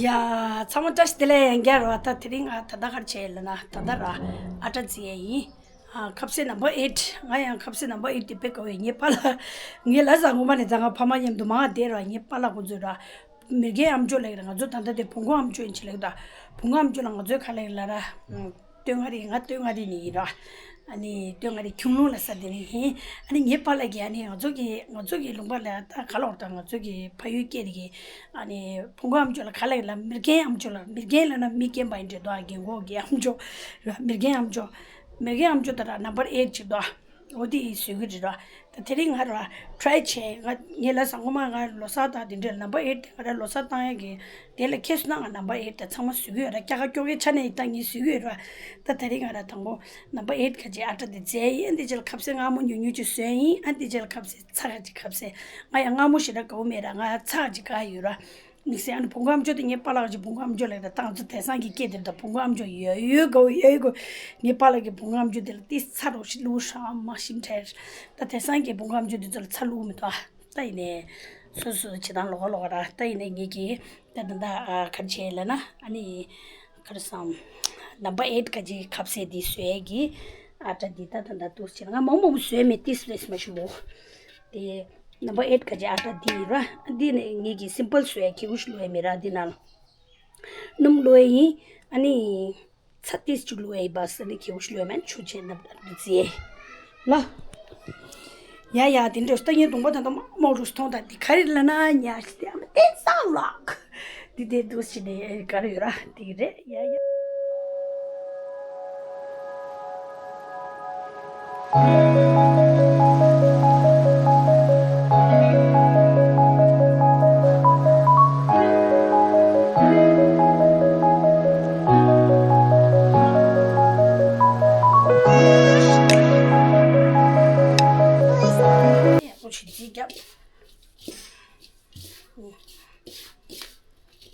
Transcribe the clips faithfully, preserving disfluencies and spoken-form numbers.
ཡ། ཚང་མ་བཀྲ་ཤིས་བདེ་ལེགས། ཡང་བསྐྱར་ར། ད་དེ་རིང་ང་ད་ལྟ་ག་རེ་བྱས་ལབ་ན། ད་ལྟ་ར་ཨ་ཊ་བརྫིས་ཡས་ཡིན། ཨ། ཁ་ཟས་ནམ་བར་ཨེཊ། ང་ཡང་ཁ་ཟས་ནམ་བར་ཨེཊ་དེ་དཔེ་དགའ་བས། ངའི་པཱ་ལགས། ངའི་ལ་ཟ་ངོ་མ་ནས་ད་ང་ཕ་མ་མཉམ་དུ་མར་བསྡད་ར། ངའི་པཱ་ལགས་ཁོང་ཚོས་ར། མེར་གན་ཨམ་ཅོག་ལབ་ཀྱི་རེད། ང་ཚོ་ད་ལྟ་དེ་བོང་གུ་ཨམ་ཅོག་ཡིན་ཅིག་ལབ་ཀྱི་འདུག་བོང་གུ་ཨམ་ཅོག་ལ་ང་ཚོས་ག་ལབ་ཀྱི་ལབ་ན། ཨུམ། སྟོད་མངའ་རིས། ང་སྟོད་མངའ་རིས་ནས་ཡིན་ར། ཨ་ནི་སྟོད་མངའ་རིས་ཁྱུང་ལུང་ལ་ས་དེ་ནས་ཡིན། ཨ་ནི་ངའི་པཱ་ལགས་ཀྱིས། ཨ་ནི་ང་ཚོ་གི་ང་ཚོ་གི་ལུང་པ་ལ་ད་ག་ལབ་དགོས་རེད། ད་ང་ཚོ་གི་ཕ་ཡུལ་སྐད་དེ་གི། ཨ་ནི་བོང་གུ་ཨམ་ཅོག་ལ་ག་ལབ་ཀྱི་ལབ། མེར་གན་ཨམ་ཅོག་ལ། མེར་གན་ལབ་ན་མི་རྒན་པ་ཡིན་འདྲ་འདུག་རྒན་གོག་གི་ཨམ་ཅོག་ར། མེར་གན་ཨམ་ཅོག་མེར་གན་ཨམ་ཅོག་ད་ར་ནམ་བར་ཨེཊ་ཅིག་འདུག་འོ་དེ་བཟོ་གི་རེད་ར། ད་དེ་རིང་ང་ར་ཊ་རའི་བྱས། ང་ངའི་ལ་ཟ་ངོ་མ་ང་ལོ་གསར་དང་དེ་འདྲའི་ནམ་བར་ཨེཊ་དེ་ང་ར་ལོ་གསར་བཏང་ཡག་གི། དེ་ལ་ཁྱེད་ཚོ་ན་ང་ནམ་བར་ཨེཊ་དེ་ཚང་མ་བཟོ་གི་ཡོད་ར། སྐྱ་ཀ་སྐྱོ་ཀའི་ཆ་ནས་ད་ངས་བཟོ་གི་ཡོད་ར། ད་དེ་རིང་ང་ར་དང་པོ་ནམ་བར་ཨེཊ་ག་ཅིག་ཨ་ཊ་དེ་བརྫིས་ཡིན། ཨ་འདི་ཅིག་ལ་ཁ་ཟས་མངར་མོ་ཉུང་ཉུང་ཅིག་བཟོས་ཡིན། ཨ་འདི་ཅིག་ལ་ཁ་ཟས་ཚྭ་ག་ཅིག་ཁ་ཟས། ང་ཡང་མངར་མོ་ཞེ་དྲག་དགའ་བོ་མེད་ར། ང་ཚྭ་ག་ཅིག་དགའ་ཡོད་ར། དམིགས་བསལ་ཨ་ནི་བོང་གུ་ཨམ་ཅོག་དེ། ངའི་པཱ་ལགས་ཀྱིས་བོང་གུ་ཨམ་ཅོག་ལབ་ཀྱི་རེད། ད་ང་ཚོ་དེང་སང་གི་སྐད་དེ་རེད། ད་བོང་གུ་ཨམ་ཅོག་ཡོད་ཡོད་དགའ་བོ་ཡོད་ཡོད་དགའ་བོ། ངའི་པཱ་ལགས་ཀྱིས་བོང་གུ་ཨམ་ཅོག་དེ་ལ་ཏིས་ཚྭ་རོགས་ཤིག་བླུགས་ཤག་མ་ཤི་འཕྲལ། ད་དེང་སང་གི་བོང་གུ་ཨམ་ཅོག་དེ་ཚོ་ལ་ཚྭ་བླུགས་མི་འདུག་ད་ཡིན་ནའི་སོ་སོ་བྱེད་སྟངས་ལོགས་ཀ་ལོགས་ཀ་ར། ད་ཡིན་ནའི་ངེད་ཀྱིས་ད་ད་ད་ཨ་ག་རེ་བྱས་ལབ་ན། ཨ་ནི་ག་རེ་ཟེར། ནམ་བར་ཨེཊ་ག་ཅིག་ཁ་ཟས་འདི་བཟོ་ཡས་ཀྱི་ཨ་ཊ་འདི་ད་ད་ད་འདུག་སེ་བྱས། ང་མང་མང་པོ་བཟོས་མེད། ཏིས་ལེས་མ་ཞུ་བོ། དེ་ནམ་བར་ཨེཊ་ག་ཅིག་ཨ་ཊ་འདི་ཡིན་ར། འདི་ནི་ངེད་ཀྱིས་སིམ་པལ་བཟོ་ཡས། ཁྱད་པར་ཞིག་བླུགས་ཡས་མེད་ར། འདི་ནང་ལ་སྣུམ་བླུགས་ཡས་ཡིན། ཨ་ནི་ཚྭ་ཏིས་ཅིག་བླུགས་ཡས་ཡིན་པ། ས་ནི་ཁྱད་པར་ཞིག་བླུགས་ཡས་མེད། ཆུ་ཆེ་ནམ་བར་འདི་བརྫིས་ལ། ཡ་ཡ། དེ་འདྲ་ད་ངའི་གདོང་པ་ད་ལྟ་མ་མོ་རུ་མཐོང་། ད་འདི་ག་རེ་ལབ་ན། ཉ་ཞིག་དེ་ཨ་མ་དེ་སང་ལགས། འདི་དེ་འདུག་སེ་བྱས་ནས་ག་རེ་ཡོད་ར། འདི་རེད། ཡ་ཡ། ཡག་པོ་བྱས་རྩིས་རྒྱབ།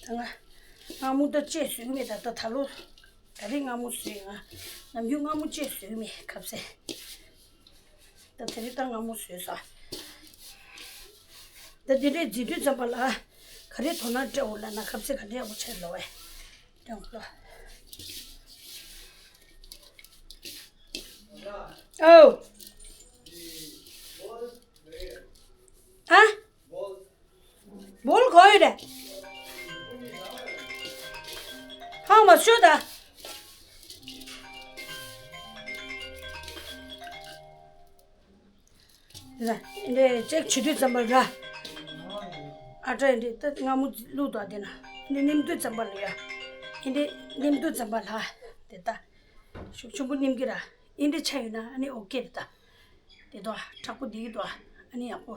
ད་ང་མངར་མོ་ད་ཅིག་བཟོས་མེད། ད་ད་ད་ལོ་ད་རེས་མངར་མོ་བཟོས། ང་ནམ་རྒྱུན་མངར་མོ་ཅིག་བཟོས་མེད་ཁ་ཟས། ད་དེ་རིང་ད་མངར་མོ་བཟོས་ས། ད་དེ་འདྲས་བརྫིས་དུས་ཙམ་པ་ལ་ག་རེ་དོ་སྣང་སྤྲད་འོ་ལབ་ན། ཁ་ཟས་ག་འདྲས་ཡག་པོ་ཆགས་ལབ་པས། དྲན་གོ། ཨོ། ཨ། བོལ་ག་ཡོད་རེད། ཧང་མ་ཤོད་ད། འདི་ལ་འདི་ཅེག་བྱེད་དུས་ཙམ་པ་ར། ཨ་ཊ་འདི་ད་མངར་མོ་བླུགས་འདུག་དེ་ན་འདི་ནིམ་དུས་ཙམ་པ་ལ་ཡ། འདི་ནིམ་དུས་ཙམ་པ་ལ་དེ་ད་ཤུགས་ཆེན་པོ་ནིམ་གི་ར། འདི་ཆ་ཡོད་ན་ཨ་ནི་ཨོ་ཀེ་རེད་ད། དེ་དོ་དྲག་པོ་འདི་གི་དོ། ཨ་ནི་ཡག་པོ།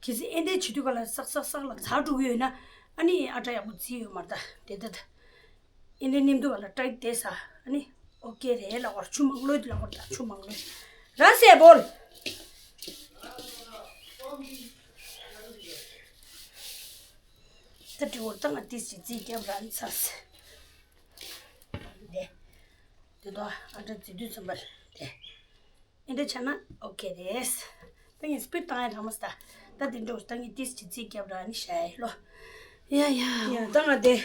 གལ་སྲིད་ཨེ་འདྲས་བྱེད་དུས་ག་ལ་སག་སག་སག་ལ་ཚར་འགྲོ་གི་ཡོད་ན། ཨ་ནི་ཨ་ཊ་ཡག་པོ་བརྫིས་ཡོད་མ་རེད་ད། དེ་ད་ད། ཨེ་འདྲས་ནིམ་དུས་ག་ལ་ཊའིཊ་བསྡད་ས། ཨ་ནི་ཨོ་ཀེ་རེད་ལབ་པ་ར། ཆུ་མང་ལོས་ལབ་པ་ར་ད། ཆུ་མང་ལོས། ར་སེ་བོལ། ད་དྲི་བོར་ད་ང་ཏིས་ཅིག་རྩིས་རྒྱབ་ར་ནི་ཚར་སེ། དེ། དེ་དོ་ཨ་ཊ་བརྫིས་དུས་ཙམ་པ་དེ། ཨེ་འདྲས་བྱས་ན་ཨོ་ཀེ་རེད། ད་ངས་སི་པིཌ་བཏང་ཡ་རག་མ་སོང་ད། ད་དེ་འདྲ་ད་ངས་ཏིས་ཅིག་རྩིས་རྒྱབ་ར་ནི་བཞག་ཡ་ལོ། ཡ་ཡ། ཡ་ད་ང་དེ་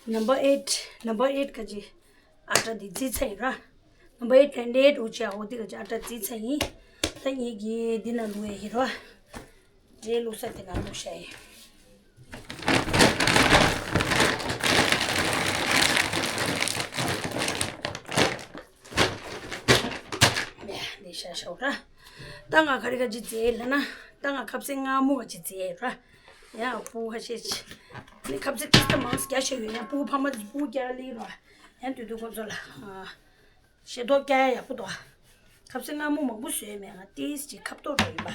ནམ་བར་ཨེཊ། ནམ་བར་ཨེཊ་ག་ཅིག་ཨ་ཊ་འདི་བརྫིས་ཚར་ཡིན་ར། ནམ་བར་ཨེཊ་ཊེན་ཨེཊ་འོ་ཅི་ཨ་འོ་དེ་ག་ཅིག་ཨ་ཊ་བརྫིས་ཚར་ཡིན། ད་ངས་ཀྱིས་འདི་ནང་བླུགས་ཡ་ཡིན་ར། འདྲེ་བླུགས་ས་དེ་ནང་བླུགས་བཞག་ཡིན། ཡ། འདི་བཞག་བཞག་ར། ད་ང་ག་རེ་ག་ཅིག་བརྫིས་ལབ་ན། ད་ང་ཁ་ཟས་མངར་མོ་ག་ཅིག་བརྫིས་ར། ཡ་སྤུ་གུ་ཁ་ཤས་ཅིག་ནི་ཁ་ཟས་ཏིས་ད་མང་ས་རྒྱ་ཤ་ཡོད། ཡང་སྤུ་གུ་ཕ་མ་དེ་སྤུ་གུ་རྒྱ་ལི་ར། ཡང་དུས་དུས་ཁོ་ཚོ་ལ་ཨ་ཤེས་རྟོགས་རྒྱག་ཡ་ཡག་པོ་འདུག་ཁ་ཟས་མངར་མོ་མང་པོ་བཟོས་མེད། ང་ཏིས་ཅིག་ཁ་བཏོག་ར་ཡིན་པ།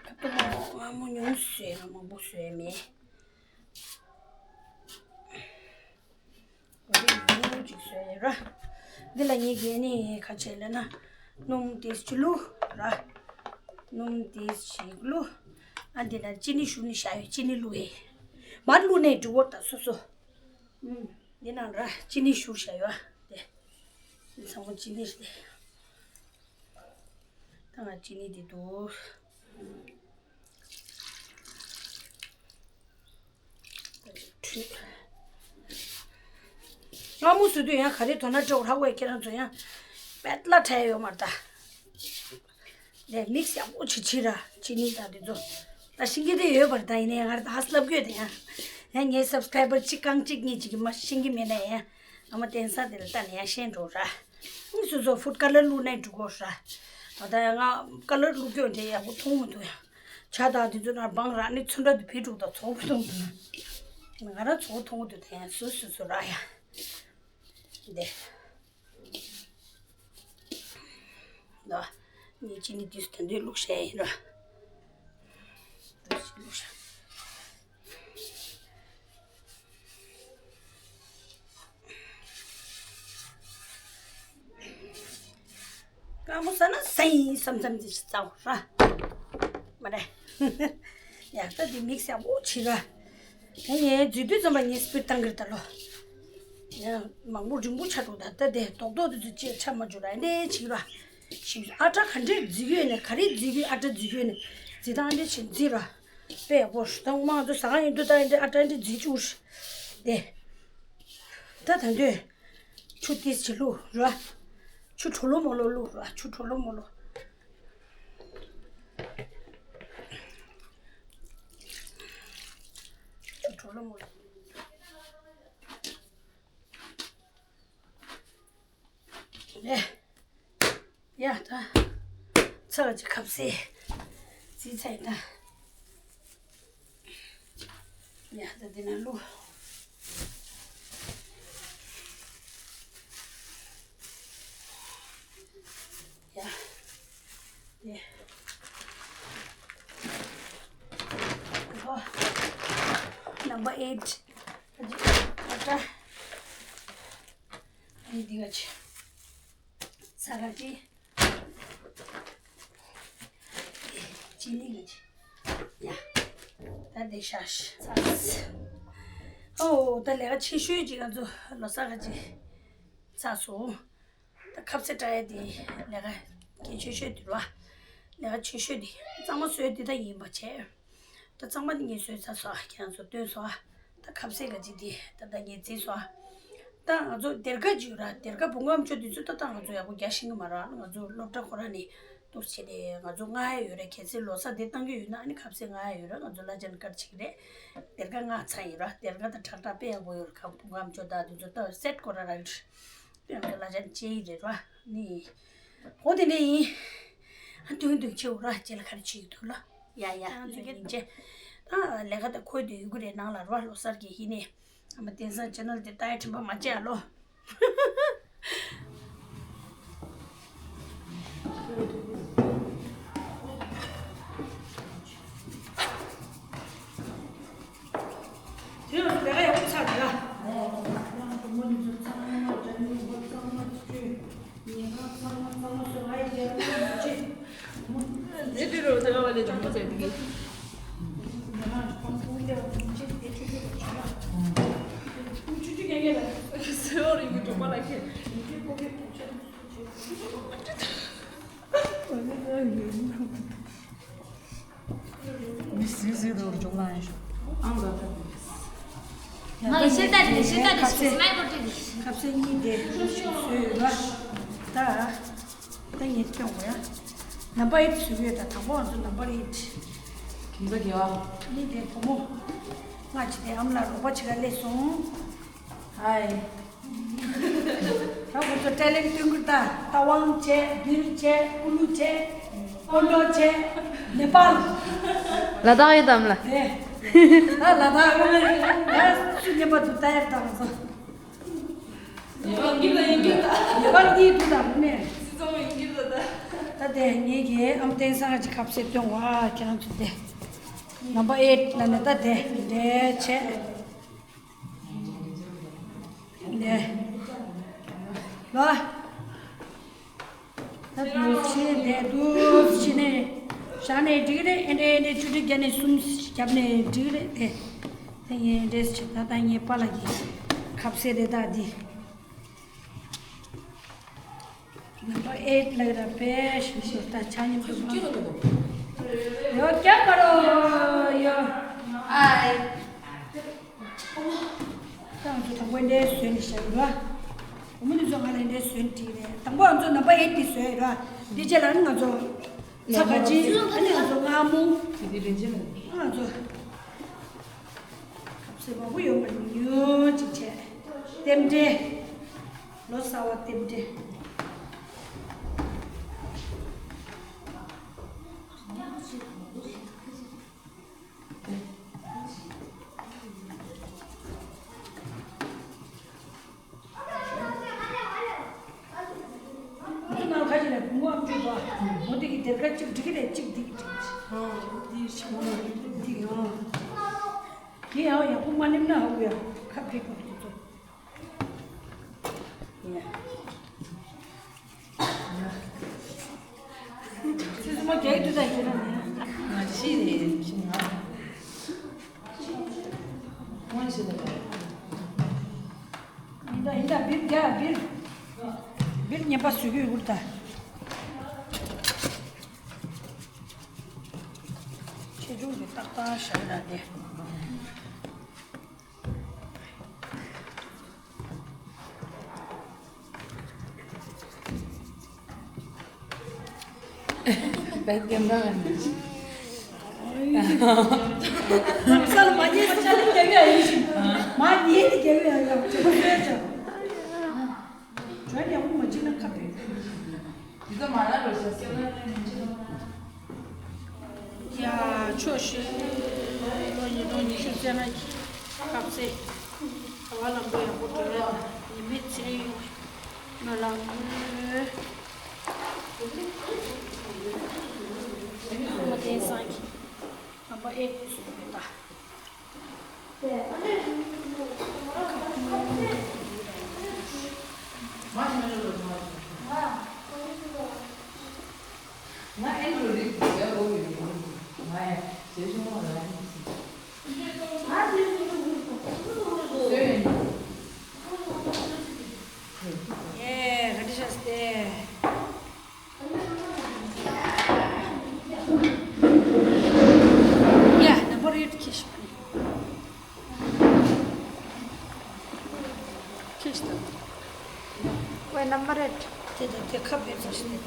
ཁ་བཏོག་མང་པོ་མངར་མོ་ཉུང་བཟོས། ང་མང་པོ་བཟོས་མེད། འོ་དེ་ཉུང་ཉུང་ཅིག་བཟོས་ཡོད་ར། འདི་ལ་ངས་གས་ནི་ག་ཅིག་ལབ་ན། སྣུམ་ཏིས་ཅིག་བླུགས་ར། སྣུམ་ཏིས་ཅིག་བླུགས། ཨ་འདི་ན་ཅི་ནི་བཞུར་ནི་བཞག་ཡོད། ཅི་ནི་བླུགས་ཡས། མར་བླུགས་ནས་འགྲོ་བོ་ད་སོ་སོ། ཨུམ། འདི་ནང་ར་ཅི་ནི་བཞུར་བཞག་ཡོད་ཨ། དེ། འདི་ཚང་མ་ཅི་ནི་རེད། ད་ང་ཅི་ནི་འདི་འདུག་ཁྲུས། སྔ་མོ་བཟོ་དུས་ཡང་ག་རེ་དོ་སྣང་སྤྲད་དགོས་རེད་ཁྱེད་རང་ཚོ་ཡང་། དཔེ་ལ་ཁྲལ་ཡོད་མ་རེད་ད། ལས་མིག་ཡག་པོ་བྱེད་ཕྱིར་ར་ཅི་ནི་ད་དེ་ཚོ། ད་ཤེས་ཀྱི་དེ་ཡོད་པར་ད་ཡིན་ནའི་ང་ར་ད་ཧ་སླབ་གི་ཡོད་དེ་ཡང་། ཡང་ངའི་སབ་སི་ཀ་རའི་བར་གཅིག་རྐང་གཅིག་གཉིས་གཅིག་གི་མ་ཤེས་ཀྱི་མེད་ན་ཡང་། ཨ་མ་བསྟན་ས་དེ་ལ་ལྟ་ནས་ཡང་ཤེས་འགྲོ་ར། ཨང་སོ་སོ་ཧྥུཌ་ཀ་ལར་བླུགས་ནས་འགྲོ་དགོས་ར། ད་ཡང་ང་ཀ་ལར་བླུགས་རྒྱུ་དེ་ཡག་པོ་མཐོང་མི་འདུག་ཡང་། ཇ་དང་དེ་ཚོ་ན་བང་ར་ནི་ཚོན་ཁྲ་དེ་བི་འགྲོ་ད་ཚོགས་མཐོང་མི་འདུག་ང་ར་ཚོགས་མཐོང་གི་འདུག་དེ་ཡང་སོ་སོ་སོ་ར་ཡང་། འདི། ལ། ངས་ཅི་ནི་དུས་དེ་འདོད་བླུགས་བྱས་ཡིན་ར། བླུགས་བྱས། སྐམ་པོ་ཟ་ན་ཟ་ཡིན་བསམ་བསམ་ཅིག་ཟ་འོ་ར། མ་རེད། ཡ་ད་འདི་མིག་ཡག་པོ་བྱེད་ར། ངས་འཛུལ་དུས་ཙམ་པ་ངས་སྤུས་བཏང་གིར་ད་ལོ། ཡང་མང་པོ་རིང་པོ་ཆགས་འགྲོ་ད་ལྟ་དེ་རྡོག་རྡོག་དེ་ཚོ་ཅེས་ཆ་མ་འཇུ་ར་འདྲེ་བྱེད་ར། ཞིབ་ཨ་ཏྲ་ག་འདྲེ་འཛིག་ཡོད་ནས་ག་རེ་འཛིག་ཡོད་ཨ་ཏྲ་འཛིག་ཡོད་ནས་འཛིག་སྟངས་འདྲེ་བྱེད་འཛིག་ར། དཔེ་ཡག་པོ་ཞུ་ད་ངོ་མ་ང་ཚོ་ཟ་ཁང་ཡིན་དུས་ད་འདྲེ་ཨ་ཏྲ་འདྲེ་འཛིག་བཅུག་ར། དེ། ད་ད་འདོད། ཆུ་ཏིས་ཅི་བླུགས་ར། ཆུ་དྲོ་ལོ་མོ་ལོ་བླུགས་ར་ཆུ་དྲོ་ལོ་མོ་ལོ། ཆུ་དྲོ་ལོ་མོ་ལོ། ལེ། ཡ་ད། ཚ་བ་ཅི་ཁབ་སེ། ཙི་ཚ་ཡི་ད། ཡ་ད་འདི་ན་བླུགས། ཡ། ཡ། ཨོ། ནམ་བར་ཨེཊ། ཨ་ཅི། ཨ་ཏྲ། ཨ་ནི་འདི་ག་ཅི། ས་ག་ཅི། ཅི་ནི་ག་ཅི། ཡ། ད་འདི་ཤ་ཤ། ཨོ་ད་ལས་ཀ་ཆེ་ཤོས་ཅིག་ང་ཚོ་ལོ་གསར་ག་ཅི། ཚར་སོང་། ད་ཁབ་ཟས་བཀྲ་ཡ་དེ་ལས་ཀ་གལ་ཆེ་ཤོས་དེ་རེད་བ། ལས་ཀ་ཆེ་ཤོས་དེ་གཙང་མ་བཟོས་དེ་ད་ཡིན་པ་བྱས། ད་གཙང་མ་དེ་ངས་བཟོས་ཚར་སོང་ཁྱེད་རང་ཚོ་སྟོན་སོང་། ད་ཁབ་ཟས་ག་ཅིག་དེ་ད་ད་ངས་བརྩིས་སོང་། ད་ང་ཚོ་སྡེར་ཁ་ཅིག་ཡོད་ར་སྡེར་ཁ་བུ་ངམ་ཆོ་དེ་ཚོ་ད་ད་ང་ཚོ་ཡག་པོ་རྒྱག་ཤེས་ཀྱི་མ་རེད། ང་ཚོ་སློབ་གྲྭ་ཁོ་ར་ནས་ཏོག་ཙམ་བྱས་ཏེ་ང་ཚོ་མངགས་ཡ་ཡོད་ར། གལ་སྲིད་ལོ་གསར་དེ་བཏང་གི་ཡོད་ན་ཨ་ནི་ཁབ་ཟས་མངགས་ཡ་ཡོད་ར། ང་ཚོ་བླ་ཆེན་དཀར་ཆེ་གི་རེད། སྡེར་ཁ་མངགས་ཚར་ཡིན་ར། སྡེར་ཁ་དང་ཁྲག་ཁྲག་དཔེ་ཡག་པོ་ཡོད་ར། ཁ་བུ་ངམ་ཆོ་ད་དེ་ཚོ་ད་སེཊ་ཁོ་ར་ར་ཡོད་ར། དེ་ང་ཚོ་བླ་ཆེན་ཆེ་ཡི་རེད་ར། ནི། འོ་དེ་འདྲ་ཡིན། ཨ་དུང་དུང་ཆེ་འོ་ར་རྗེས་ལ་ག་རེ་བྱེད་ཀྱི་འདུག་ལ། ཡ་ཡ་ཨ་ཚོ་ཡིན་ཅེ། ད་ལས་ཀ་ད་ཁོའི་དུ་ཡོད་གི་རེད་ནང་ལ་ར་ལོ་གསར་གྱི་ཡིན་ནི། ཨ་མ་བསྟན་བཟང་ཆེ་ནལ་དེ་ལྟ་ཡ་དྲན་པ་མ་བརྗེད་ཨ་ལོ། དེ་རུ་ལས་ཀ་ཡག་པོ་ཚར་འདུག་ལ། ཉིན་གང་ཚང་མ་ཚང་མ་སོ་ཨའི་རྒྱལ་པོ་ཡོད་ཅེས། དེ་དུས་རུ་དེ་བ་ལས་ལྗང་པོ་ཟེར་དེ་གི། ཉི་མ་གང་པོ་ལས་བ་ཅེས་དེ་ཆུ་ཆུ་ཆུ་ལ། ཆུ་ཆུ་རྒྱ་རྒྱ་ལ། སེ་བ་རིང་གི་གྲོགས་པོ་ལ་ཁྱེད། མི་སུས་སུས་དོར་ཅུང་ལ་ཡང་ཤོག་ཨང་ག་ད་དེ། ང་ཡི་ཤེས་ད་དེ་ཤེས་ད་དེ་ཤེས་སི་ནའི་པར་དེ་དེ། ཁབ་ཟས་གཉིས་དེ་སོས་ཡོད་པ། ད་ད་ངས་སྟོན་དགོས་ཡ། ནམ་པར་ཨེཊ་བཟོས་ཡོད་ད་དང་པོ་ང་ཚོ་ནམ་པར་ཨེཊ། གིམ་ས་གི་བ། གཉིས་དེ་བུ་མོ། ང་ཅི་དེ་ཨམ་ལ་རོགས་པ་བྱེད་ག་སླེབས་སོང་། ཨའི། ད་ཁོ་ཚོ་ཊེ་ལེན་ཊི་སྟོན་གི་ད་རྟ་དབང་བྱས་བིར་བྱས་ཀུ་ལུ་བྱས་ཀོན་ཌོ་བྱས་ནེ་པཱལ། ལ་དྭགས་ཡོད་དམ་ལ། རེད། ད་ལ་དྭགས་ཡོད་ནས་ད་སུ་ཉན་པ་འདུག་ད་ཡར་དང་ཚོ། ཡོད་པ་ཡིན་གྱི་ད་ཡོད་པ་ཡིན་གྱི་འདུག་ད་ངོ་མས། སྤྱི་ཚོགས་ཡིན་གྱི་ད་ད། ད་དེ་ངེད་ཀྱི་ཨམ་བསྟན་བཟང་གི་ཁབ་ཟས་སྟོན་བ་ཁྱེད་རང་ཚོ་དེ། ནམ་པར་ཨེཊ་ལ་ནས་ད་དེ་འདྲས་བྱས། ལེ། ལ། ད་དུ་ཕྱི་འདས་དུ་ཕྱི་ནས་བཞག་ནས་འགྲིག་རེད། ཨེ་འདྲས་ཨེ་འདྲས་བཅུ་དྲུག་བརྒྱབ་ནས་གསུམ་བརྒྱབ་ནས་འགྲིག་རེད་དེ། དེ་ངས་འདྲས་བྱེད་ད་ད་ངའི་པཱ་ལགས་ཀྱི་ཁབ་ཟས་རེད་ད་འདི། ནམ་པར་ཨེཊ་ལ་ར་པེ་ཞིག་ཞིག་ད་ཆ་མཉམ་དུ་ཡོ་ཀྱ་ཀ་རོ་ཡོ། ཨའི། ད་ང་ཚོ་དང་པོ་འདྲའི་བཟོས་ནས་བཞག་ཡོད་ལ། མུ་ནི་ཚོ་ང་ལ་འདྲའི་བཟོས་བྲིས་རེད། དང་པོ་ང་ཚོ་ནམ་པ་ཨེ་ཏི་བཟོས་ར། འདི་རྗེས་ལ་ནི་ང་ཚོ་ཚ་ག་ཅི་ཨ་ནི་ང་ཚོ་མངར་མོ། ང་ཚོ་ཁབ་ཟས་མང་པོ་ཡོང་བ་ཉོ་ཅིག་བྱས། རྟེན་འབྲེལ། ལོ་གསར་བ་རྟེན་འབྲེལ། ཁྱོད་ནང་ཁ་ཅིག་ལ་བུ་མོ་ཨམ་ཅོག་པ། མོ་དེ་གི་སྡེར་ཁ་གཅིག་འགྲིག་གི་རེད། གཅིག་འདི་གི་འགྲིག་གི། ཨ་འདི་ཆེ་མོ་ལ་འགྲིག་གི། ཨ་དེ་ཡང་ཡག་པོ་མ་ནེམ་ན་ཧ་གོ་ཡ། ཁ་བྲིས་པ་དེ་ཚོ། ཡ། ཚེ་སྲིད་མ་རྒྱག་གི་འདུག་ད་ཡིན་ན་ནི། ང་ཤི་རེད་ཤི་ང་། ང་ཤི་རེད། ཡིན་ད་ཡིན་ད། བིར་རྒྱག་བིར། བིར་ཉན་པ་བཟོས་གི་ཡོད་ད། ཆེ་ཆུང་གི་ཏག་ཏག་བཞག་ན་དེ། བད་ཀན་ད་ག་ནས། ས་ལ་མ་ཉེས་ས་ཆ་ལ་རྒྱག་ཡ་ཡིན་ཞིང་། མ་ཉེས་ཏེ་རྒྱག་ཡ་ཡོད་ཅེས་པ་ཟེར་ཅིང་། བྱོན་ཡག་པོ་མ་བྱིན་ན་ཁ་བྲལ། འདི་ཚོ་མ་ན་རོ་ཤ་སེ། ཡ་ཆོག་ཤེས། ལོ་ཉིས་སྟོང་ཉི་ཤུ་རྩ་ལྔ་གི་སྐབས་སེ། ག་བ་ལམ་བུ་ཡག་པོ་འགྲོ་ཡ་དང་ཉི་མའི་ཚེ་རིང་ཡོང་བའི་སྨོན་ལམ་ཡོད། ཁོ་མ་བསྟན་སང་གི་ལམ་པ་ཨེ་ཏི་སུ་མེད་པ། ཡེ་ག་འདྲ་བྱས་ཏེ། ཡ་ནམ་པ་རེད་ཁྱེར་ཤོག་ཁྱེར་ཤོག་ཝེ་ནམ་པ་རེད། དེ་དང་དེ་ཁ་ཕེབས་ས་ཞིག་རེད།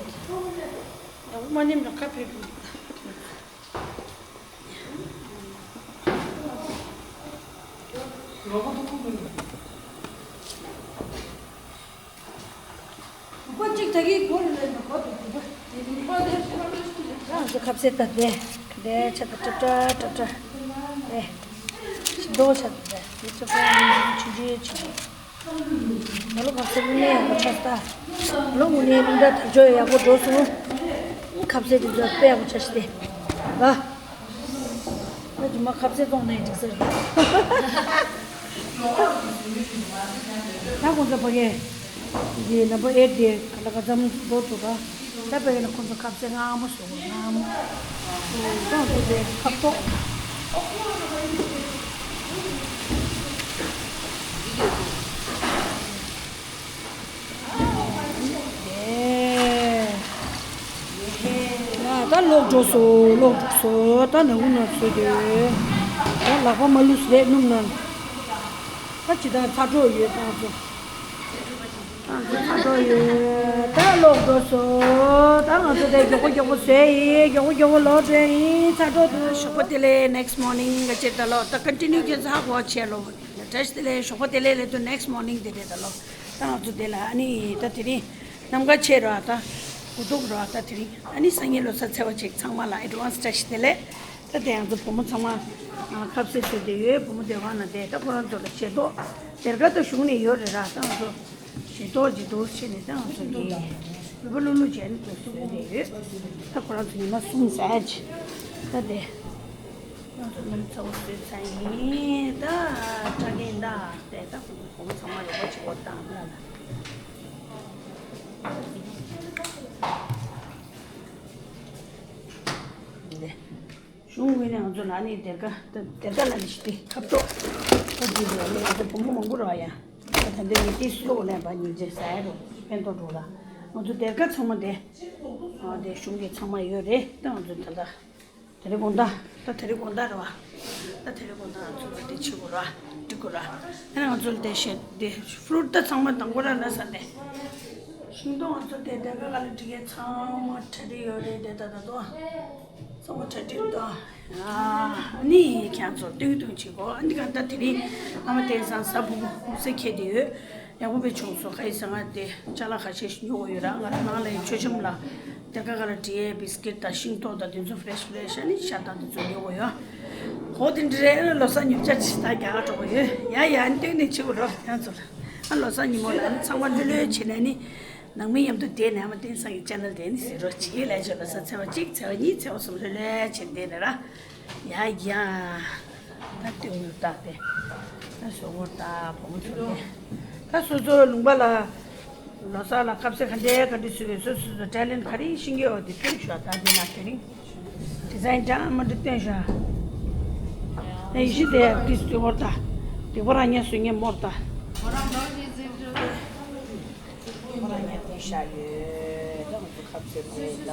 ཡ་མ་ནེམ་ན་ཁ་ཕེབས། ལོ་མ་ཐུག་ཁུག་མིན། ལུག་པ་གཅིག་ད་གིན་སྒོ་ལ་སླེབས་ན་གོ་དུ་སྒུག་པ། ང་ཚོ་ཁ་ཟས་ད་དེ་དེ་ཆ་ད་ཏྲ་ཏྲ་ཏྲ་ཏྲ་དེ་ཞིམ་མདོག་ཆ་ད་དེ་ཏྲ་ཏྲ་ཆུ་ཆུ་ཆུ་ཆུ། ང་ལོ་ཁ་ཟས་དངོས་གནས་ཡག་པོ་ཆགས་ད། ང་ལོ་དངོས་གནས་སྙིང་གྲགས་དར་ལྕོག་ཡག་པོ་འགྲོ་སོང་། ཁ་ཟས་དེ་ཚོ་དཔེ་ཡག་པོ་ཆགས་ཤི་དེ། ལ། ད་རྗེས་མ་ཁ་ཟས་བཙོང་ནས་འགྲིག་ས་རེད། ད་ཁོང་ཚོ་ཕ་གི་འདི་ནམ་པ་ཨེ་དེ་ག་ལ་ག་ཙམ་འགྲོ་ཐུབ་པ། ད་ཕ་གི་ན་ཁོང་ཚོ་ཁ་ཟས་མངར་མོ་བཟོ་དགོས་མངར་མོ། ཁོང་ཚོ་དེ་ཁ་ཏོག་ཡ་ད་ལོག་འགྲོ་སོང་། ལོག་འགྲོ་སོང་། ད་ནང་ཁུག་ནང་ཚུད་དེ། ད་ལག་པ་མ་ལུས་ལས་སྣུམ་ནང་། ད་ཇི་ལྟར་ཚ་གྲོགས་ཡོད་ད་ང་ཚོ། ད་ང་ཚོ་ཚ་གྲོགས་ཡོད། ད་ལོག་འགྲོ་སོང་། ད་ང་ཚོ་དེ་མགྱོགས་པོ་མགྱོགས་པོ་བཟོས་ཡིན། མགྱོགས་པོ་མགྱོགས་པོ་ལོག་འགྲོ་ཡིན། ཚ་གྲོགས་དུ། ཞོགས་པ་བདེ་ལེགས། next morning ག་ཅེར་ད་ལོ་ད་continue ཁྱེད་ཚོ་ཧ་གོ་བྱས་ལོ། བཀྲ་ཤིས་བདེ་ལེགས། ཞོགས་པ་བདེ་ལེགས་ལས་དུ་next morning དེ་རེད་ད་ལོ། ད་ང་ཚོ་དེ་ལ་ཨ་ནི་ད་དེ་རིང་གནམ་ག་ཆེ་རོ་ཨ། ད་དགུ་ཐུག་རོ་ཨ། ད་དེ་རིང་ཨ་ནི་སང་ཉིན་ལོ་གསར་ཚེས་པ་ཅིག་ཚང་མ་ལ་advance བཀྲ་ཤིས་བདེ་ལེགས། ད་དེ་ང་ཚོ་བུ་མོ་ཚང་མ་ཁ་ཟས་བཟོས་བསྡད་ཡོད། བུ་མོ་སྡེ་བ་ན་བསྡད། ད་ཁོ་རང་ཚོ་ལ་ཞལ་ཏོག་སྡེར་ཁ་ད་བཞུགས་ནས་ཡོད་རེད་ར། ད་ང་ཚོ་ཞལ་ཏོག་ཅིག་འདུག་བྱས་ནས་ད་ང་ཚོ་གི་ལུས་པ་ལྷུག་ལྷུག་བྱས་ནས་ཚོ་བཟོས་བསྡད་ཡོད། ད་ཁོ་རང་ཚོ་ཉི་མ་གསུམ་ཟ་ཡ་ཅིག་ད་དེ། ང་ཚོ་ནམ་ཚ་བོ་བཟོས་ཚར་ཡིན། ད་ཁྲ་རྒན་ད་དེ་ད་ཁོང་ཚོ་ཚང་མ་རོགས་པ་བྱེད་དགོས་དང་ལ་ལ། གཞུང་ངོས་ནས་ང་ཚོ་ལ་ནི་སྡེར་ཁ་སྡེར་ཁ་ལ་ནི་ཞིག་སྟེ་ཁབ་ཏོག་ཁབ་ཀྱི་ལ་ནི་ང་ཚོ་བུ་མོ་མང་པོ་རག་ཡ། ད་ལྟ་ཉིན་དེ་སུ་ལོག་ལེན་པ་ཉིན་རྗེས་ཟ་ཡ་རོ་ཕན་ཐོགས་འགྲོ་ལ། ང་ཚོ་སྡེར་ཁ་ཚང་མ་དེ་ཨ་དེ་གཞུང་གི་ཚང་མ་ཡོད་རེད། ད་ང་ཚོ་ད་ལྟ། དེ་རིང་དགོང་དག་ད་དེ་རིང་དགོང་དག་རེད་བ། ད་དེ་རིང་དགོང་དག་ང་ཚོ་ལ་དེ་བྱེད་དགོས་རེད་བ། གོ་ར། ཨ་ནི་ང་ཚོ་ལ་དེ་བཤད་དེ་ཕུ་རུ་ཊི་ད་ཚང་མ་དང་པོ་ར་ལ་ས་དེ། ཤིང་ཏོག་ང་ཚོ་དེ་དེ་ག་ག་ལ་འགྲིག་གི་ཚང་མ་གྲ་སྒྲིག་ཡོད་རེད་དེ་ད་ད་དོ། ཚང་མ་གྲ་སྒྲིག་དང་། ཨ་ནི་ཁྱེད་ཚོ་སྟོན་སྟོན་བྱེད་གོ་ཨ་འདི་ག་ད་དེ་རིང་ཨ་མ་དེང་སང་ས་ཕུ་བུ་ས་ཁྱེད་དེ་ཡོད། ཡག་པོ་དཔེ་བྱུང་སོང་། ཁ་ཡི་ཟ་ང་དེ་ཅ་ལག་ཁ་ཤས་ཤིག་ཉོ་དགོས་ཡོད་ར། ང་རང་ནང་ལ་ཡི་མཆོད་བཤམས་ལ་དེ་ག་ག་ལ་འབྲི་ཡས་བིས་ཀིཊ་དང་ཤིང་ཏོག་དང་དེ་ཚོ་ཕེ་རེ་ཤི་ཕེ་རེ་ཤི་ཨ་ནི་ཤ་དང་དེ་ཚོ་ཉོ་དགོས་ཡོད། གོ་དེ་འདྲ་རེད། ལོ་གསར་ཉོ་ཆ་ཅིག་ད་རྒྱ་གར་འགྲོ་གི་ཡོད། ཡ་ཡ་ཨ་ནི་སྟོན་ནས་བྱེད་དགོས་རོགས་ཡང་ཚོ་ལ་ཨ་ལོ་གསར་ཉིན་མོ་ལ་ཨ་ནི་ཚང་མ་ལྷོད་ལྷོད་བྱེད་ནས་ནི་ནང་མི་མཉམ་དུ་བསྡད་ནས་ཨ་མ་བསྟན་སང་གི་ཅེ་ནལ་དེ་ནི་གཟིགས་རོགས་བྱེད་ལས་བྱོས། ལོ་གསར་ཚེས་པ་གཅིག་ཚེས་པ་གཉིས་ཚེས་པ་གསུམ་ལྷོད་ལྷོད་བྱེད་བསྡད་ནས་ར། ཡ་ཡ། ད་སྟོན་ཡོད་ད་དེ། ད་བཟོ་བོ་ད་བུ་མོ་ཚོ་དེ། ད་སོ་སོ་ལུང་པ་ལ། ལོ་གསར་ལ་ཁ་ཟས་ག་འདྲའི་ག་འདྲ་བཟོས་པའི་སོ་སོ་སོ་ཊེ་ལེན་ག་རེ་ཤེས་ཀྱི་ཡོད་དེ་སྟོན་ཤོག་ད་དེ་ན་དེ་རིང་ཌི་ཛའིན་འདྲ་མི་འདྲ་སྟོན་ཤོག་ཨེ་ཡི་ཤི་དེ་པི་སི་སྟོན་བོར་ད། དེ་བོ་རང་ཉན་སུ་ཉན་མོར་ད། ཁོ་རང་ཉན་སྟོན་ཤག་ཡོད་ད་ང་ཚོ་ཁ་ཟས་མོ་ཡོད་ད།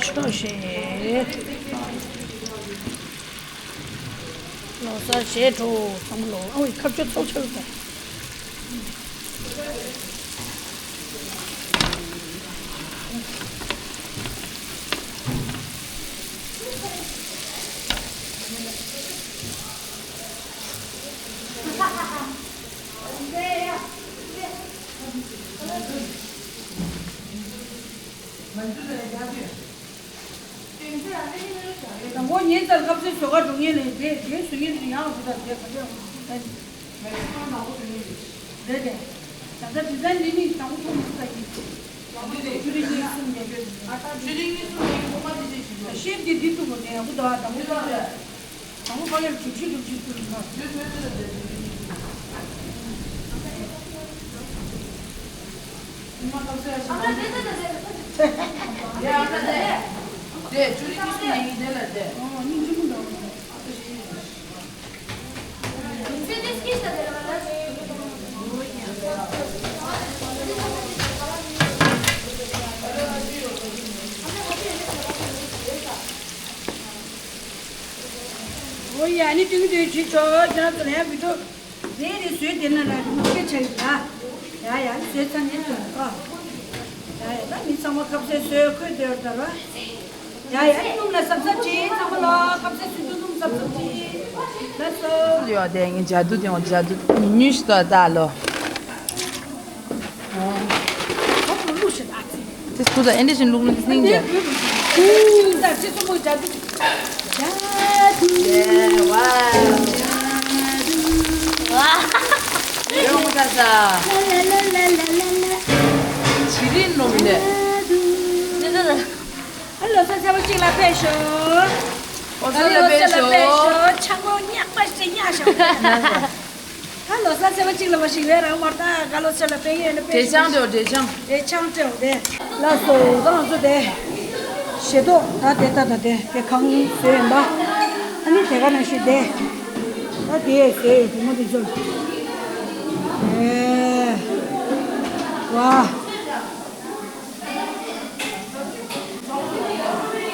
ཆོག་ཤེས། ལོ་གསར་བཞེས་འགྲོ་ཚང་མ་ལོ་ཨ་ཝི་ཁ་ཆོ་ཚོགས་ཆོ་ལ། དང་པོ་ཉིན་ལྟར་ཁ་ཟས་བཟོ་གར་འགྲོ་མཁན་ལས་དེ་དེ་བཟོ་མཁན་དེ་ཡང་འགྲོ་དང་དེ་ག་དེ་རེད་དེ། ད་ལྟ་ཌི་ཛའིན་འདི་ནི་དང་པོ་ཐོག་མ་ཟ་ཡིན། ཆུ་རིགས་གཉིས་གསུམ་ཉོས་ཡོད། ཆུ་རིགས་གཉིས་གསུམ་ཉོས་ཡིན་ཁོ་པ་དེ་ཅིག་བྱེད་དགོས། ཤེབ་དེ་འདི་ཐུག་གོ་དེ་ཡག་པོ་འདུག་ཨ་དང་པོ་ཐོག་མ་ཟ། དང་པོ་ཕ་གིར་གྲུ་བཞི་གྲུ་བཞི་བཏུལ་ན། ཨོ་ཡ་ནི་ཏིང་ཏིང་བྱེད་ཆོག་ཁྱེད་རང་ཚོ་ལ་ཡང་བི་ཌིའོ་རེ་རེ་བཟོས་བསྡད་ན་ལ་རི་མོ་སྐད་ཆ་ཡིན་ལ། ཡ་ཡ་བཟོས་ཚར་ནས་ཐོན་ཏོ། ཡ་ཡ་ད་མི་ཚང་མ་ཁ་ཟས་བཟོས་འཁོད་བསྡད་ཡོད་ད་ར། ཡ་ཡ་སྣུམ་ལ་གཟབ་གཟབ་བྱེད་ཚང་མ་ལ་ཁ་ཟས་བཟོས་དུས་སྣུམ་གཟབ་གཟབ་བྱེད། ལགས་སོ། ཡོད་དེ་ངས་ཇ་དུ་དེ་འོང་ཇ་དུ་ཉུས་ཤིག་ཏོ་ད་ལོ། ཁོང་ལ་ལུག་ཤི་ད་ཚི། དེ་ཁུ་ཚ་ཨེ་འདྲ་ཞིག་ལུག་ལུག་སྙིང་རྗེ། ཁུ་ཚ་ཅི་སུ་མོ་ཇ་དུ། ཇ་དུ། ཝ། ཇ་དུ། ཝ། ཡོང་ཁུ་ཚ་ས། ལ་ལ་ལ། བྱི་རིལ་སྣུམ་ལས། ཇ་དུ། ཨ་ལོ་ས་ཚ་བ་གཅིག་ལ་ཕེབས་ཤོག་ཨོ་ས་ལ་ཕེབས་ཤོག་ཆང་མོ་ཉག་པ་ཞིག་ཉག་ཤོག་ད་ལོ་གསར་ཚེས་པ་གཅིག་ལ་མ་ཞིག་རེད་རང་མར་ད་ག་ལོ་ཚེ་ལ་དཔེ་ཡོད་ན་དཔེ་འབྲས་ཆང་དེའོ་འབྲས་ཆང་། འབྲས་ཆང་སྤྲད་འོང་དེ། ལགས་སོ་ད་ང་ཚོ་དེ། ཞལ་ཏོག་ད་དེ་ད་ད་དེ་དེ་གང་བཟོས་ཡིན་པ། ཨ་ནི་དེ་ག་ནང་བཞིན་དེ། ད་དེ་བཟོས་ཡོད་བུ་མོ་དེ་ཚོ། ཨེ། ཝ།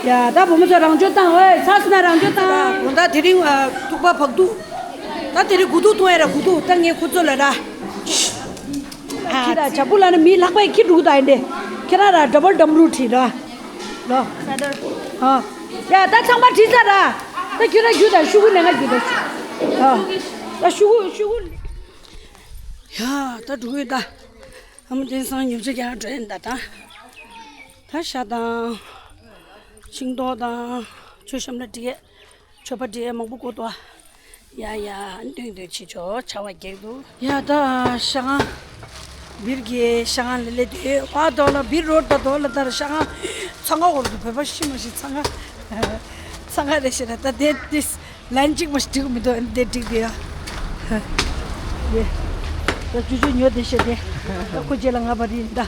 ཡ་ད་བུ་མོ་ཚོ་རང་སྦྱོང་བཏང་། ཨོའི་ཚ་སི་ན་རང་སྦྱོང་བཏང་། དགོང་དག་དེ་རིང་ཨ་ཐུག་པ་བག་ཐུག་ད་དེ་རིང་དགུ་ཐུག་འཐུང་ཡ་ར་དགུ་ཐུག་ད་ངས་ཁོ་ཚོ་ལ་ར། ཁྱི་ར་བྱ་སྤུ་ལ་ནི་མིའི་ལྷག་པའི་ཁྱི་འདུག་ད་ཡིན་ཏེ། ཁྱེད་རང་ར་ཌ་བལ་ཌམ་རུ་བྲིས་ར། ལོ། ཨ། ཡ་ད་ཚང་མ་བྲིས་ཚར་ར། ད་ཁྱོད་ར་རྒྱུ་ད་ཤུ་གུ་ནས་ང་རྒྱུ་ད། ཨ། ད་ཤུ་གུ་ཤུ་གུ། ཡ་ད་འགྲོ་གི་ཡོད་ད། ཨ་མ་དེང་སང་ཉོ་ཆ་རྒྱག་འགྲོ་ཡིན་ད་ད། ད་ཤ་དང་། ཤིང་ཏོག་དང་། མཆོད་བཤམས་ལ་འབྲི་ཡས། མཆོད་པ་འབྲི་ཡས་མང་པོ་བསྐོར་འདུག་ཡ་ཡ་སྟོན་སྟོན་བྱེད་ཆོག་ཆར་པ་རྒྱག་འདུག་ཡ་ད་ཤ་ཁང་། སྦིར་གྱི་ཤ་ཁང་ལ་སླེབས་དུས་ཨ་རྡོ་ལ་སྦིར་རོ་ད་རྡོ་ལ་ད་ར་ཤ་ཁང་། འཚང་ཁ་འོར་འདུག་བོད་པ་ཤི་མ་ཤི་འཚང་ཁ། འཚང་ཁ་རེད་ཤི་ར་ད་དེ་དེ། ལན་གཅིག་མ་ཞིག་འགྲིག་མི་འདུག་འདི་འགྲིག་འདི་ཡ། འདི། ད་ཅུ་ཅུ་ཉོ་དེ་བཤད་དེ། ད་ཁོ་རྗེས་ལ་ང་བ་རིན་ད།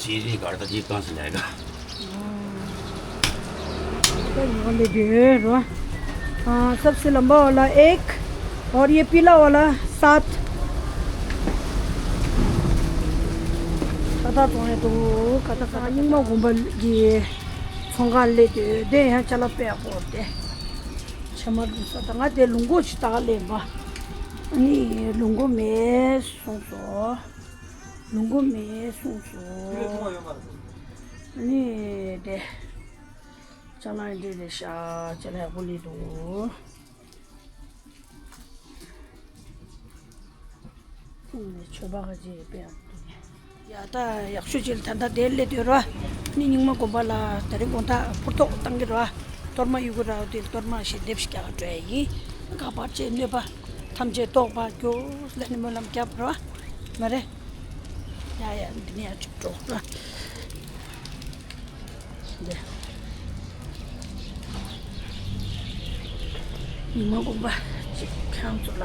ཅི་རིགས་གར་ད་ཅི་གང་ཞིག་ལས་ཀ་ད་ཉོ་ལེ་དེ་རོ། ཨ། सबसे लंबा वाला एक और ये पीला वाला सात। ད་བཙོང་ཡ་འདུག་ཀ་ད་ས་རྙིང་མ་དགོན་པ་གི་ཚོང་ཁང་སླེབས་དུས་དེ་ཡང་ཅ་ལག་དཔེ་ཡག་པོ་དེ། ཕྱེ་མར་འདུག་ས། ད་ང་དེ་ལུག་མགོ་ཞིག་ད་ག་ལེན་པ། ཨ་ནི་ལུག་མགོ་མེད་གསུངས་སོང་། ལུག་མགོ་མེད་གསུངས་སོང་། ཨ་ནི་དེ་ཅ་ལག་འདི་རེད་ཤག་ཅ་ལག་ཡག་པོ་སླེབས་འདུག་ནས་མཆོད་པ་ག་ཅིག་སྤེལ་ཡག་འདུག་ཡ་ད་ཡག་ཤོས་ཅིག་ལ་ད་ལྟ་དེ་སླེབས་དུས་ར། ནི་རྙིང་མ་དགོན་པ་ལ་དེ་རིང་དགོང་དག་ཕུར་ཐོག་བཏང་གི་ར། གཏོར་མ་གཡུག་གི་ར། དེ་གཏོར་མ་ཞལ་འདེབས་ཤིག་རྒྱག་ག་འགྲོ་ཡ་ཡིན། ག་པར་བཅས་གནོད་པ་ཐམས་ཅད་བཟློག་པར་གྱུར་ལབ་ནས་སྨོན་ལམ་བརྒྱབ་ར། མ་རེད། ཡ་ཡ་འདི་ནས་ཡར་ཅིག་འགྲོ་ར། འདི། ཉི་མ་དགོན་པ་གཅིག་ཁྱང་ཚོ་ལ།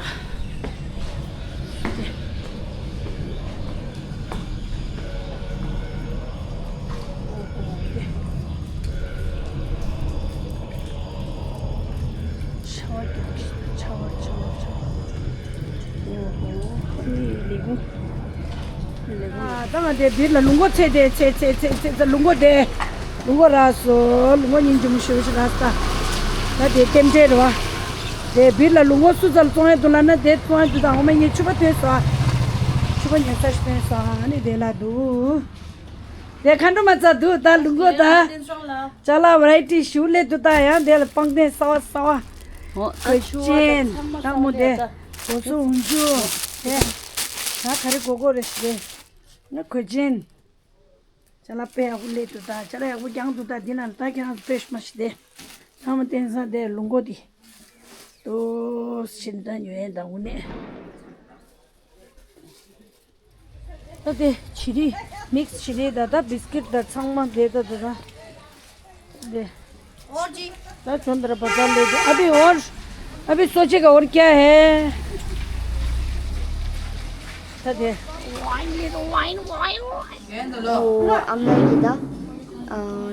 འདི། འདི། ཆར་པ་རྒྱབ་ཀྱི་ཆར་པ་ཆར་པ་ཆར་པ། འོ་ཧོ། ཨ་ནི་ལས་ཁུངས། ལས་ཁུངས། ཨ་ད་ང་དེ་བིར་ལ་ལུག་མགོ་ཚེ་དེ་ཚེ་ཚེ་ཚེ་ཚེ་ཚེ་ལུག་མགོ་དེ། ལུག་མགོ་རག་སོང་། ལུག་མགོ་སྙིང་རྗེ་མོ་ཞེ་པོ་ཞིག་རག་སོང་། ད་དེ་རྟེན་འབྲེལ་རེད་བ། དེ་བིར་ལ་ལུག་མགོ་སུ་ཚ་ལ་བཙོང་ཡ་འདུག་ལབ་ན་དེ་བཙོང་ཡ་འདུག་ད་འོ་མ་ངས་ཕྱུ་པ་ཐོན་སོང་། ཕྱུ་པ་ཉོ་ས་ཞིག་ཐོན་སོང་། ཨ་ནི་དེ་ལ་འདུག་དེ་མཁའ་འགྲོ་མ་རྩ་འདུག་ད་ལུག་མགོ་ད། ཅ་ལག་བ་རའི་ཊི་ཞུ་ལེ་འདུག་ད་ཡང་དེ་ལ་པང་གདན་གསར་པ་གསར་པ། ཨོ་ཨ་གོས་ཆེན་ལྷག་མོ་དེ། གོ་སོ་འུན་ཆུ། དེ། ད་ག་རེ་གོ་གོ་རེ་ཞིག་རེད། ང་གོས་ཆེན། ཅ་ལག་དཔེ་ཡག་པོ་སླེབས་འདུག་ད་ཅ་ལག་ཡག་པོ་རྒྱག་འདུག་ད་འདི་ན་ད་ཁྱེད་རང་ཚོ་དཔེ་ཞུ་མ་ཞིག་དེ། ལྷག་མོ་བསྟན་ས་དེ་ལུག་མགོ་དེ། ཏོ་ཕྱིན་ད་ཉོ་ཡས་ད་དངོས་གནས། ད་དེ་བྱི་རིལ་མིག་སི་བྱི་རིལ་ད་ད་བིས་ཀིཊ་ད་ཚང་མ་དེ་ད་ད་ད་དེ། और जी। ད་ཁྱོད་འདིར་བ་ད་ལེ་དེ། अभी और अभी सोचेगा और क्या है? ད་དེ། वाइन ले दो, wine, wine, wine. ཨོ་ཨ་མ་གིས་ད་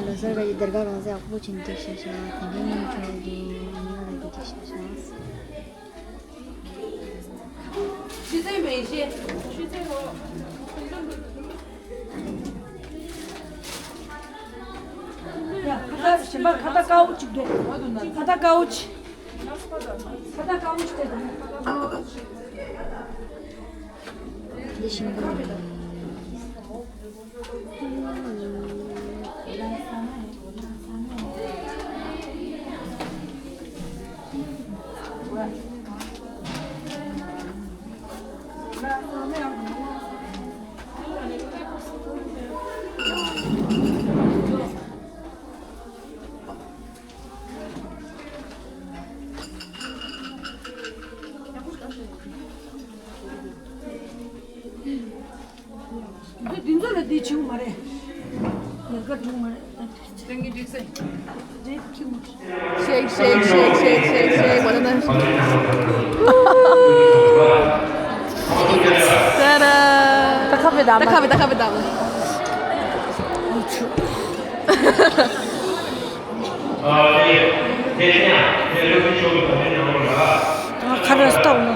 ལ་སར་ག་ཡི་དར་ག་རང་ས་ཡག་པོ་ཕྱིན་ཏེ་ཤ་ཤ་དེ་འདྲའི་མིན་ཁྱོད་ཀྱི་ཨ་མ་ལ་གི་དེ་ཤ་ཤ། ཁ་བཏགས་གཞན་པ་ཁ་བཏགས་དཀར་པོ་གཅིག་རེད། ཁ་བཏགས་དཀར་པོ་གཅིག་ཁ་བཏགས་དཀར་པོ་གཅིག་རེད། འདི་ཤིང་ཏོག་རེད། འདི་འདི་ཚོ་ལ་འདི་བྱེད་དགོས་མ་རེད། ཉེན་ཁ་འགྲོ་མ་རེད། ཏན་གྱི་འགྲིག་སེ། འདི་ཁྱི་མོ། ཤེག་ཤེག་ཤེག་ཤེག་ཤེག་ཤེག་བ་ན། ཏ་ར། ད་ཁ་བའི་དམ། ད་ཁ་བའི་ད་ཁ་བའི་དམ། ཨ་ཁ་ར་སྟག་མོ།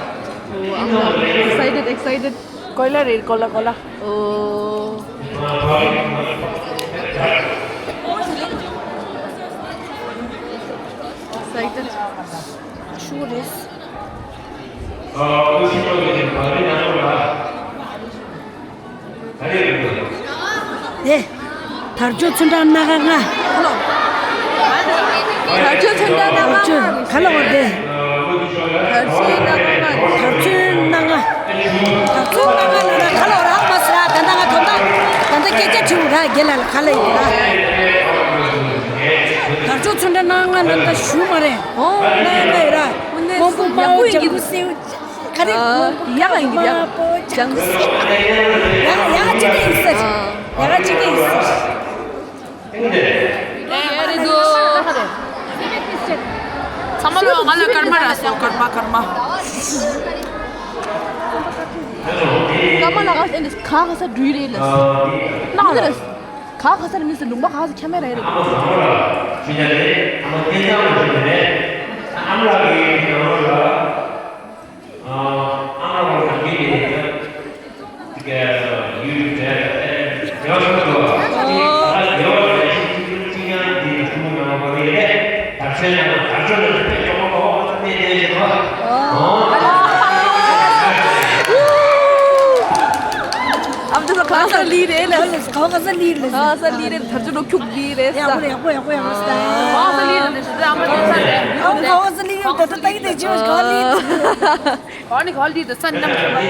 Excited, excited. གོ་ལ་རེད། གོ་ལ་གོ་ལ། ཨོ། Excited. ཤུ་རེད། དེ། དར་ལྕོག་ཚོན་ཁྲ་སྣ་ཁ་ལྔ། དར་ལྕོག་ཚོན་ཁྲ་སྣ་ཁ་ལྔ། ག་ལ་བར་དེ། དར་ལྕོག་སྣ་ཁ་ལྔ། དར་ལྕོག་སྣ་ཁ། དར་ལྕོག་སྣ་ཁ་ལྔ་ན་ག་ལ་བར་ཧ་མ་སི་ར། ད་ལྟ་ང་དོན་དག་ད་ལྟ་སྐད་ཆ་དྲིས་ར་རྒན་ལགས་ལ་ག་ལ་ཡིན་ར། དར་ལྕོག་ཚོན་ཁྲ་སྣ་ཁ་ལྔ་ན་ད་ཞུ་མ་རེད། ཨོ། སྣ་ཁ་ཡིན་ར། དངོས་པོ་དམར་པོ་ལྗང་གུ་སེར། ག་རེ། ཡག་ཡིན་གྱི་ཡག་ལྗང་གུ་སེར། ཡག་ཡག་ཅི་ལྟ་ཡིན་ཟེར། ཡག་ཅི་ལྟ་ཡིན་ཟེར། Very good. ཚང་མ་ལོ་ང་ལ་སྐར་མ་རག་སོང་། སྐར་མ་སྐར་མ། སྐར་མ་ལ་ག་ས་འདི་ག་ག་ས་འགྲུལ་རེད་ལ། ནང་ལ་ག་ག་ས་རེད་མི་ཟེར། ལུང་པ་ག་ག་ས་ཁྱམས་རེད་རེད། ས་ལི་རེད་ལ། ག་བ་ག་ས་ལི་རེད། ག་བ་ས་ལི་རེད། ཐར་ཅུ་ལོ་ཁྱུག་ལི་རེད་ས། ཡག་པོ་ཡག་པོ་ཡག་པོ་ཡག་པོ་ས། ག་བ་ས་ལི་རེད་ཟེར་ཨ་མ་ལི་ས་རེད། ཨ་ག་བ་ས་ལི་རེད། ད་ད་ད་ཡི་དེ་ཅི་བ་ག་ལི། ག་ནི་ག་ལི་དེ་ས་ནམ་ཁྱེར་བ།